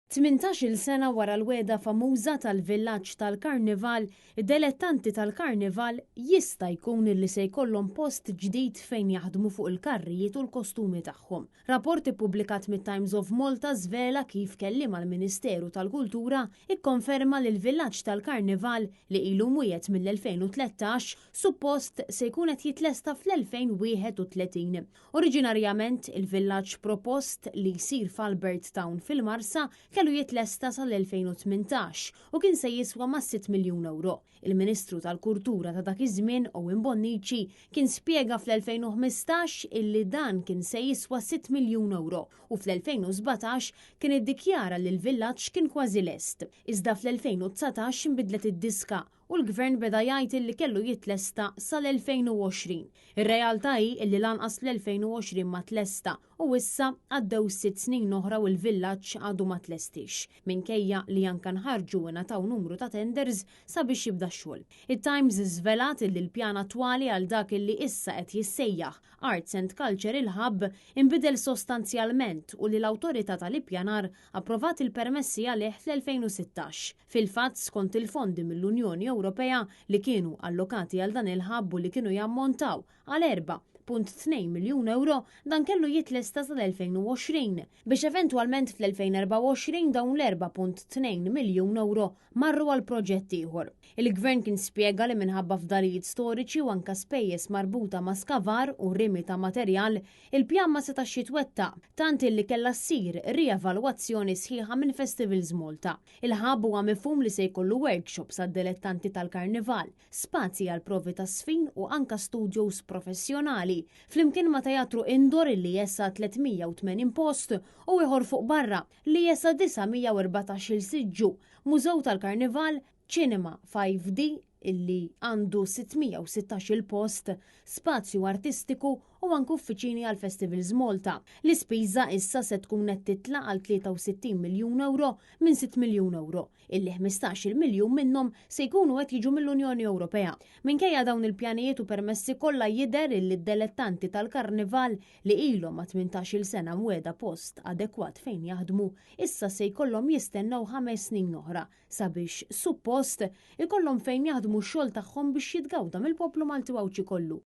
18-il sena wara l-wegħda famuża tal-villaġġ tal-Karnival, id-delettanti tal-Karnival jista' jkun li se jkollhom post ġdid fejn jaħdmu fuq il-karrijiet u l-kostumi tagħhom. Rapport ippubblikat mit-Times of Malta żvela kif kelliem għall-Ministeru tal-Kultura ikkonferma li l-villaġġ tal-Karnival li ilu mwiegħed mill-2013 suppost se jkun qed jitlesta fl-2031. Oriġinarjament, il-villaġġ propost li jsir f'Albert Town fil-Marsa kellu jitlesta sal-2018 u kien se jiswa mas-sitt miljun ewro. Il-Ministru tal-Kultura ta' dak iż-żmien, Owen Bonnici, kien spjega fl-2015 illi dan kien se jiswa sitt miljun ewro u fl-2017 kien iddikjara li l-villaġġ kien kważi lest. Iżda fl-2019 inbidlet id-diska u l-Gvern beda jgħid illi kellu jitlesta sal-2020. Ir-realtà hi illi lanqas fl-2020 ma tlesta u issa għaddew sitt snin oħra u l-villaġġ għadu ma tlestiex, minkejja li anke nħarġu u ngħataw numru ta' tenders sabiex jibda x-xogħol. It-Times żvelat illi l-pjan attwali għal dak illi issa qed jissejjaħ Arts and Cultural Hub inbidel sostanzjalment u li l-Awtorità tal-Ippjanar approvat il-permessi għalih fl-2016. Fil-fatt, skont il-fondi mill-Unjoni Ewropea li kienu allokati għal dan il-hub u li kienu jammontaw għal 4.2 miljun ewro, dan kellu jitlesta sal-2020, biex eventwalment fl-2024 dawn l-4.2 miljun ewro marru għal proġett ieħor. Il-Gvern kien spjega li minħabba fdalijiet storiċi u anke spejjeż marbuta ma' skavar u rimi ta' materjal, Il-pjan ma setax jitwettaq, tant illi kellha ssir rievalwazzjoni sħiħa minn Festivals Malta. Il-hub huwa mifhum li se jkollu workshops għad-dilettanti tal-Karnival, spazji għal provi taż-żfin u anka studios professjonali, flimkien ma' teatru indoor illi jesa' 380 post u ieħor fuq barra li jesa' 914-il siġġu, mużew tal-Karnival, ċinema 5D illi għandu 616-il post, spazju artistiku u anke uffiċini għal Festivals Malta. L-ispiża issa se tkun qed titla' għal 63 miljun ewro minn 6 miljun ewro, illi 15-il miljun minnhom se jkunu qed jiġu mill-Unjoni Ewropea. Minkejja dawn il-pjanijiet u permessi kollha jidher illi d-delettanti tal-Karnival li ilhom ma' 18-il sena mwiegħda post adekwat fejn jaħdmu, issa se jkollhom jistennew ħames snin oħra sabiex, suppost, ikollhom fejn jaħdmu x-xogħol tagħhom biex jitgawda mill-poplu Malti u Għawdxi kollu.